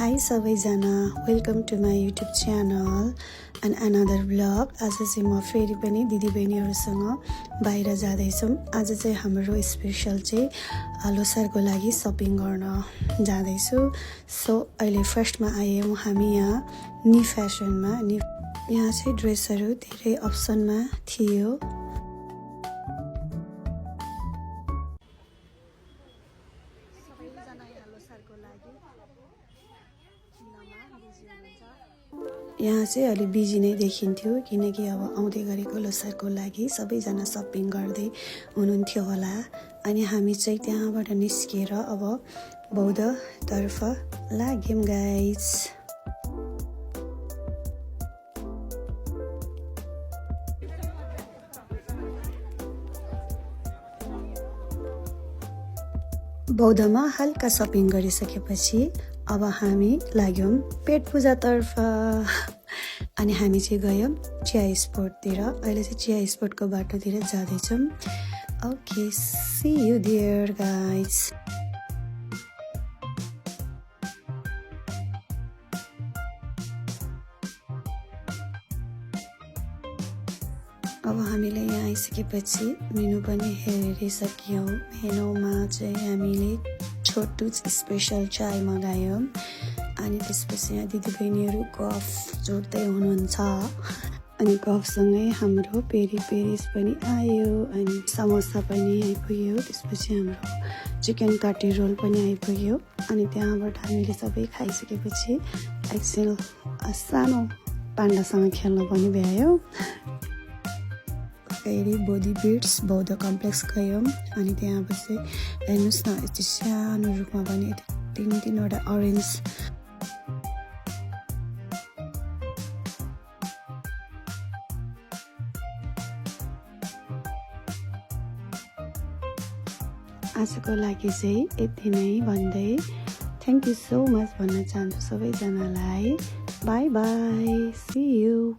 Hi सबैजना, welcome to my YouTube channel and another blog. आज चाहिँ म फेरि पनि दिदीबहिनीहरूसँग बाहिर जाँदैछौँ। आज चाहिँ हाम्रो स्पेसल चाहिँ लोसारको लागि सपिङ गर्न जाँदैछु। सो अहिले फर्स्टमा आयौँ हामी यहाँ न्यू फेसनमा। यहाँ चाहिँ ड्रेसहरू धेरै अप्सनमा थियो। यहाँ चाहिँ अलि बिजी नै देखिन्थ्यो किनकि अब आउँदै गरेको लोसारको लागि सबैजना सपिङ गर्दै हुनुहुन्थ्यो होला। अनि हामी चाहिँ त्यहाँबाट निस्किएर अब बौद्धतर्फ लाग्यौँ गाइज। बौद्धमा हल्का सपिङ गरिसकेपछि अब हामी लाग्यौँ पेट पूजातर्फ। अनि हामी चाहिँ गयौँ चिया स्पोर्टतिर। अहिले चाहिँ चिया स्पोर्टको बाटोतिर जाँदैछौँ। Okay, see you there guys. अब हामीले यहाँ आइसकेपछि मेनु पनि हेरिसक्यौँ। मेनुमा चाहिँ हामीले छोटु स्पेसल चाय मगायौँ। अनि त्यसपछि यहाँ दिदीबहिनीहरू गफ जोड्दै हुनुहुन्छ। अनि गफसँगै हाम्रो पेरी पेरिस पनि आयो अनि समोसा पनि आइपुग्यो। त्यसपछि हाम्रो चिकन काटी रोल पनि आइपुग्यो। अनि त्यहाँबाट हामीले सबै खाइसकेपछि एकछिन सानो पाण्डासँग खेल्न पनि भ्यायो। फेरि बोडी बिट्स बौद्ध कम्प्लेक्स गयौँ। अनि त्यहाँपछि हेर्नुहोस् न, यति सानो रुखमा पनि तीनवटा अरेन्ज आजको लागि चाहिँ यति नै भन्दै थ्याङ्क यू सो मच भन्न चाहन्छु सबैजनालाई। Bye bye, see you.